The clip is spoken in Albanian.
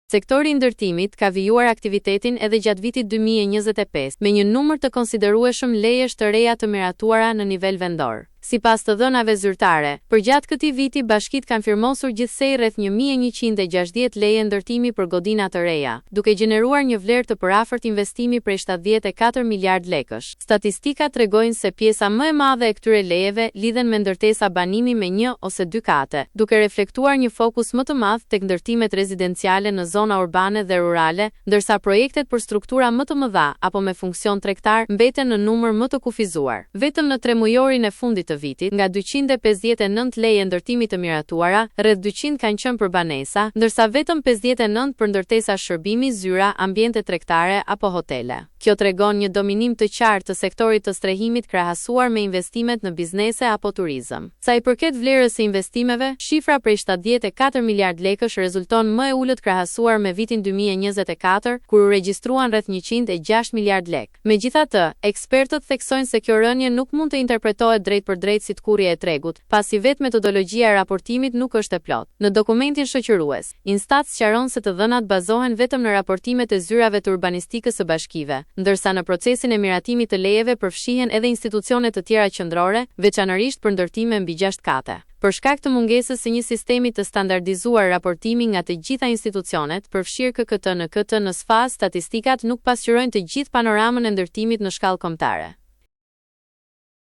Sektori i ndërtimit ka vijuar aktivitetin edhe gjatë vitit 2025, me një numër të konsiderueshëm lejesh të reja të miratuara në nivel vendor. Sipas të dhënave zyrtare, përgjatë këtij viti bashkitë kanë firmosur gjithsej rreth 1160 leje ndërtimi për godina të reja, duke gjeneruar një vlerë të përafërt investimi prej 74 miliardë lekësh. Statistikat tregojnë se pjesa më e madhe e këtyre lejeve lidhen me ndërtesa banimi me një ose dy kate, duke reflektuar një fokus më të madh tek ndërtimet rezidenciale në zona urbane dhe rurale, ndërsa projektet për struktura më të mëdha apo me funksion tregtar mbeten në numër më të kufizuar. Vetëm në tremujorin e fundit të vitit, nga 259 leje ndërtimi të miratuara, rreth 200 kanë qenë për banesa, ndërsa vetëm 59 për ndërtesa shërbimi, zyra, ambiente tregtare apo hotele. Kjo tregon një dominim të qartë të sektorit të strehimit krahasuar me investimet në biznese apo turizëm. Sa i përket vlerës së investimeve, shifra prej 74 miliardë lekësh rezulton më e ulët krahasuar me vitin 2024, kur u regjistruan rreth 106 miliardë lekë. Megjithatë, ekspertët theksojnë se kjo rënie nuk mund të interpretohet drejtpërdrejt si tkurrje e tregut, pasi vetë metodologjia e raportimit nuk është e plotë. Në dokumentin shoqërues, INSTAT sqaron se të dhënat bazohen vetëm në raportimet e zyrave të urbanistikës së bashkive, ndërsa në procesin e miratimit të lejeve përfshihen edhe institucione të tjera qendrore, veçanërisht për ndërtime mbi gjashtë kate. Për shkak të mungesës së një sistemi të standardizuar raportimi nga të gjitha institucionet, përfshirë KKT në këtë në fazë statistikat nuk pasqyrojnë të gjithë panoramën e ndërtimit në shkallë kombëtare.